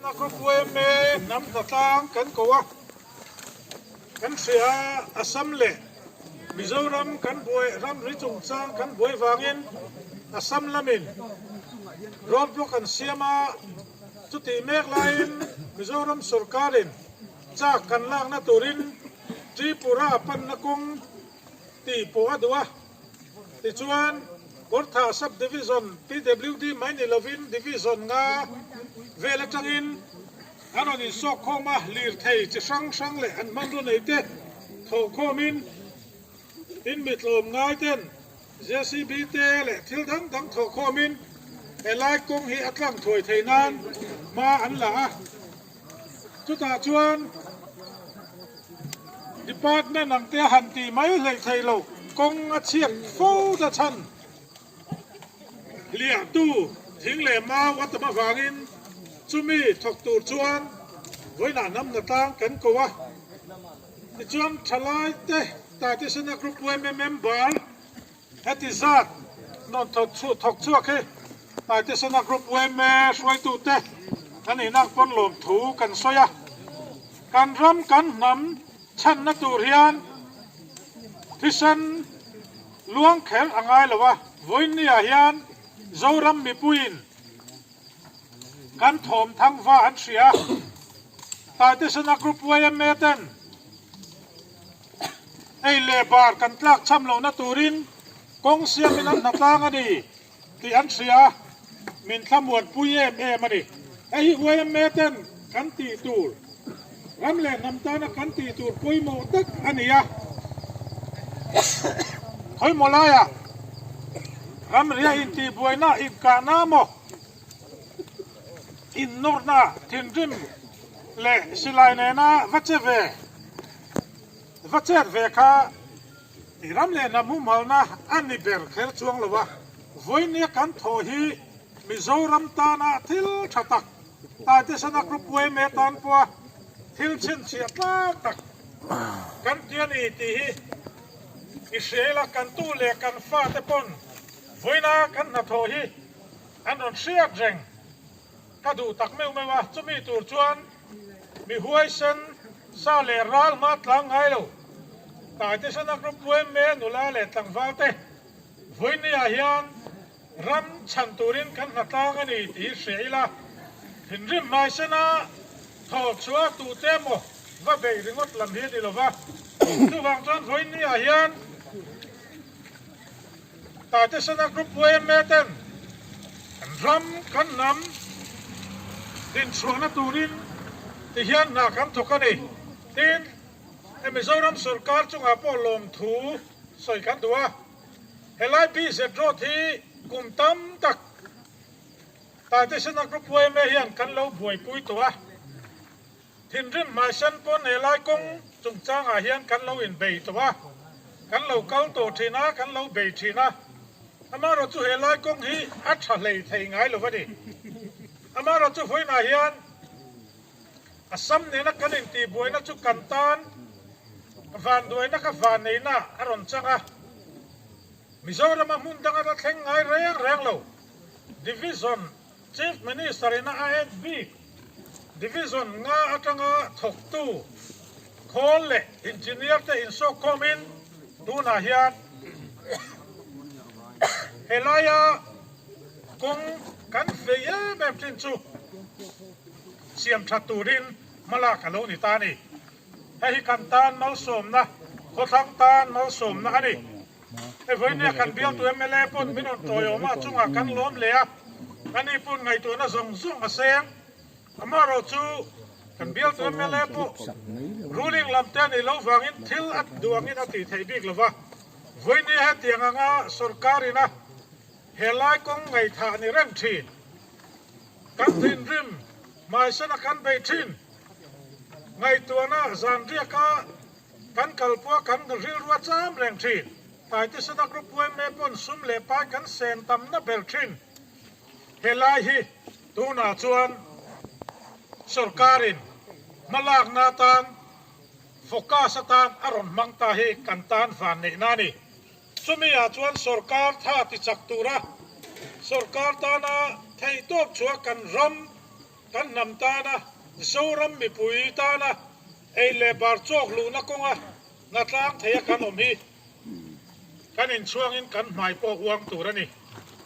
Taitesena Group yma hnam hnatlang kan ko a, kan hria a, Assam leh Mizoram kan buai ramri chungchang kan buai vangin Assam lamin road block an siam a, chutih mek laiin Mizoram sorkarin chak kan lakna turin Tripura panna kawng tih pawh a duh a. Tichuan, Kawrthah Sub-Division PWD mai ni lovin Division nga vel atangin an rawn insawk khawm a, lirthei chi hrang hrang leh an hmanraw nei te thawh khawmin in mi tlawm ngai ten JCB te leh thil dang dang thawh khawmin helai kawng hi a tlang thuai thei nan hma an la a. Chutah chuan Department ang te a han tih mai hleih thei lo, kawng a chhiat fo ta chhan. Hliahtu thing leh mau a tam avangin chumi thawk tur chuan vawiinah hnam hnatlang kan ko a. Tichuan thalai te Taitesena Group yma member Heti zat nawn thawk chhuak hi Taitesena Group yma hruaitute an nihna pawn lawmthu kan sawi a. Kan ram kan hnam chhanna tur hian thisen luang kher a ngai lo a, vawiinniah hian Zoram mipuiin kan thawm thang va an hria. Taitesena Group yma ten Ei leh bar kan tlak cham lohna turin kawng siamin an hnatlang a ni tih an hria a, min thlamuanpui em em a ni. Hei hi yma ten kan tih tur, ram leh hnam tana kan tih tur pawimawh tak a ni a. Khawimawh laiah ramria intihbuaina inkahna maw? Innawrna thinrim leh silai nena va che ve, va chet ve kha i ram leh hnam humhalna a ni ber kher chuang lo a, vawinia kan thawh hi Mizoram tana thil tha tak, Taitesana Group yma tan pawha thil chhinchhiah tlak tak kan ti a ni tih hi i hria ila kan tu leh kan fate pawn vawiina kan hnathawh hi An rawn hriat reng ka duh tak meuh meuh a, chumi tur chuan mi huaisen sa leh ral hma tlang ngai lo. Taitesena Group yma nula leh tlangval te vawinia hian ram chhan turin kan hna tlang a ni tih hi hria ila, thinrim hmaisena thaw chhuah tute emaw va beih ringawt lam hi a ni lova, chuvang chuan vawinia hian Taitesena Group yma ten kan ram, kan hnam dinchhuahna turin ti hian hna kan thawk a ni. Tin, he Mizoram sorkar chungah pawh lawmthu sawi kan duh a. Helai BZ Road hi kum tam tak Taitesena Group yma hian kan lo buaipui tawh a. Thinrim hmaisen pawn helai kawng chungchangah hian kan lo inbei tawh a, kan lo kal tawh thin a, kan lo bei thin a. Amaherawhchu chu helai kawng hi a tha hlei thei ngai lo a ni. Amaherawhchu chu vawiinah hian Assam nena kan intihbuaina chu kan tan vanduaina ka vanneihna a rawn chang a. Mizorama hmun danga la thleng ngai reng reng lo Division Chief Minister in a en bik Division nga atanga thawktu khawl leh Engineer te insawkkhawmin tunah hian helaia kawng kan vei em em thin chu siam that turin hmalak a lo ni ta a ni. Hei hi kan tan malsawmna, khawthlang tan malsawmna a ni. Hei vawinia kan bialtu mla pawn min rawn tawiawm a, chungah kan lawm leh a, ani pawn ngaihtuahna zawng zawng a seng. Amaherawh chu kan bialtu mla pawh ruling lam te a nih loh vangin thil a duh angin a tih theih bik lo va. Vawinia hetiang anga sorkar ina helai kawng ngaihthah ni reng thin, kan thinrim hmaisana kan bei thin, ngaihtuahna zanriaka Kan kalpua kan rilru a cham reng thin. Taitesena Group yma pawn sum leh pai kan sen tamna ber thin. Helai hi tunah chuan sorkarin hmalakna atan focus atan a rawn hmang ta hi kan tan van neihna a ni. Chumi ah chuan sorkar tha tichak tura sorkar tana theihtawp chhuah kan ram. Kan hnam tana, Zoram mipui tana ei leh bar chawk luhna kawnga hnatlang theia kan awm hi kan inchhuangin kan hmai pawh uang tur a ni.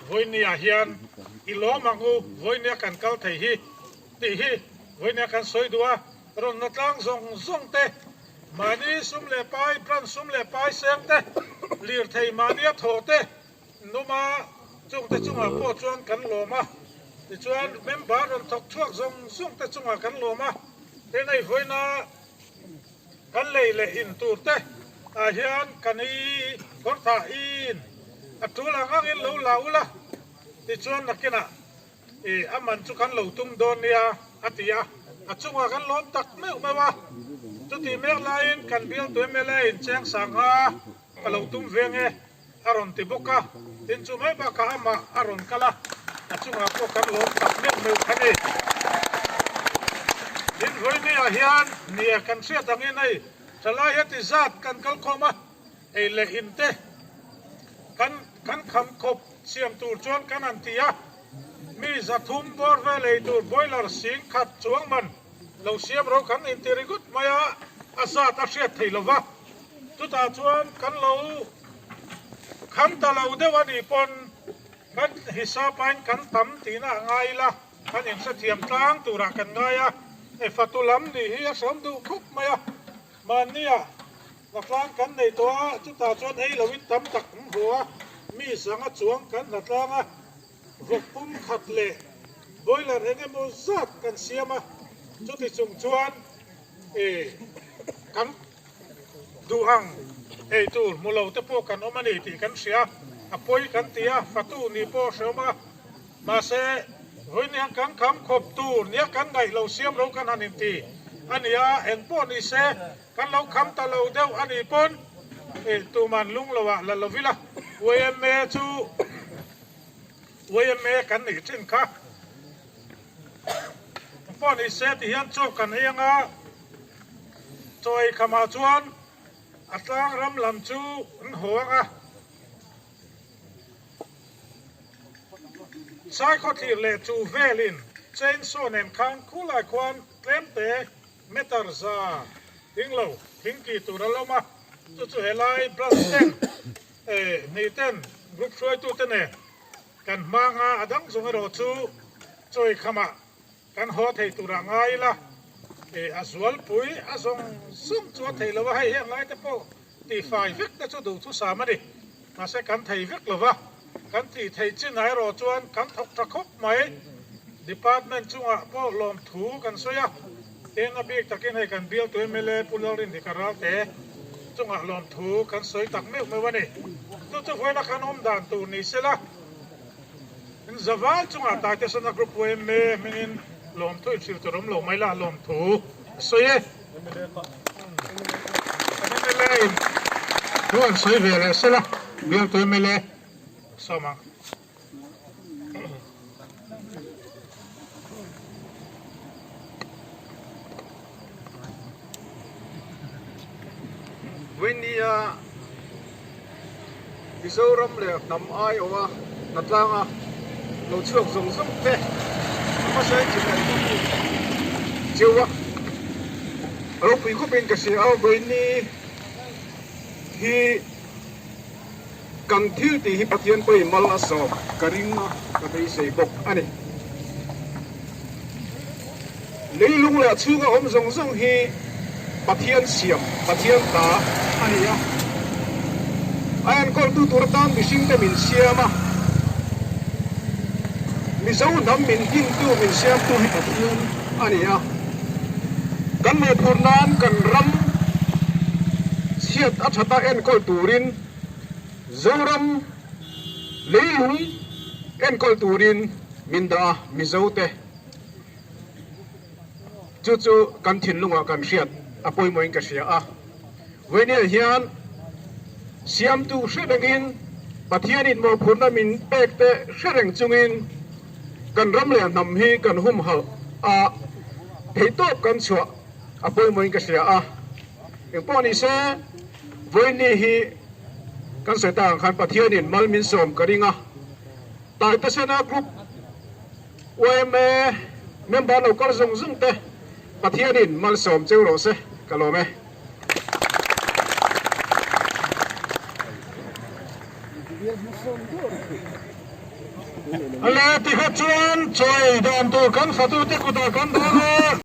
Vawinia hian i lawm ang u, vawinia kan kal thei hi tih hi vawinia kan sawi duh a, rawn hnatlang zawng zawng te, mahni sum leh pai, branch sum leh pai seng te, lirthei mahnia thawh te, Numa chungte chungah pawh chuan kan lawm a, tichuan member rawn thawk chhuak zawng zawng te chungah kan lawm a, tin hei vawiina kan lei leh in tur te ah hian kan i kawr thah in a tul ang angin lo la ula, tichuan nakinah i a man chu kan lo tum dawn nia a ti a, a chungah kan lawm tak meuh meuh a, chutih mek laiin kan bialtu mla in cheng sangha ka lo tum veng e. A rawn ti bawk a, tin chu mai bakah amah a rawn kal a, a chungah pawh kan lawm tak meuh meuh a ni. Tin vawinia hian nia kan hriat angin hei thalai heti zat kan kal khawm a, ei leh in te kan kan kham khawp siam tur chuan kan han ti a, mi 300 bawr vel ei tur boiler sing khat chuang man lo siam ro kan inti ringawt mai a, a zat a hriat thei lova. Chutah chuan kan lo kham ta lo deuh a nih pawn kan hisapain kan tam tihna a ngai ila, kan inhrethiam tlang turah kan ngai a, e fatu lam nih hi a hrawm duh khup mai a, mahnia hnatlang kan nei tawh a, chutah chuan ei loin tam tak an haw a, mi zanga chuang kan hnatlang a, vawk pum khat leh boiler eng emaw zat kan siam a, chuti chung chuan e kan Duh ang, ei tur hmu lo te pawh kan awm a ni tih kan hria, a pawi kan ti a, fatu nih pawh a hreawm a, mahse vawiin kan kham khawp tur nia kan ngaih lo siam ro kan han inti a ni a, eng pawh ni se kan lo kham ta lo deuh a nih pawn tuman lung lo ah la lo ila, yma chu yma kan nih thin kha eng pawh ni se ti hian chaw kan ei anga. Chawi khamah chuan a tlang ram lam chu an haw ang a, Saikhaw thlir leh chu velin chainsaw nen khan khulai khuan tlemte meter za thing lo thing tih tur a lawm a, chu chu helai branch ten hnih ten group hruaitute nen kan hmang a, a dang zawng erawh chu chawi khamah Kan haw thei turah ngai ila, e a zualpui a zawng zawng chu a thei lo a, hei heng lai te pawh tihfai vek te chu duhthusam a ni. Mahse kan thei vek lo va, kan tih theih chinah erawh chuan kan thawk tha khawp mai. Department chungah pawh lawmthu kan sawi a, tin a bik takin hei kan bialtu mla Pu Lalrindika Ralte chungah lawmthu kan sawi tak meuh meuh a ni. Chu chu vawiina kan awm dan tur ni sela. In zaval chungah Taitesana Group yma hmingin lawmthu in hrilh tur awm lo mai la, lawmthu a sawi e. Kan mla in thu an sawi ve leh sela, bialtu mla sawm ang. Vawinia Mizoram leh hnam aiawha hnatlanga lo chhuak zawng zawng te a hmasa in chhun an buk cheu a, a ropui khawpin ka hria a, Vawiini hi kan thil tih hi Pathian pawhin mal a sawm ka ring a, ka beisei bawk a ni. Leilung leh a chhunga awm zawng zawng hi Pathian siam, Pathian ta a ni a. A enkawltu tur atan mihringte min siam a, Mizo hnam min dintu, min siamtu hi Pathian a ni a. Kan mawhphurh nan kan ram chhiat a thata enkawl turin Zoram leilung enkawl turin min dah a, Mizote. Chu chu kan thinlungah kan hriat a pawimawhin ka hria a. Vawinia hian siamtu hre rengin Pathianin mawhphurhna min pek te hre reng chungin kan ram leh hnam hi kan humhalh a, theihtawp kan chhuah a pawimawhin ka hria a. Engpawh ni se Vawiini hi kan sawi tak ang khan Pathianin mal min sawm ka ring a. Taitesena Group yma. Member lo kal zawng zawng te Pathianin malsawm cheu rawh se ka lawm e. Le tikha chuan chawi dan tur kan fatute kutah kan dawn a.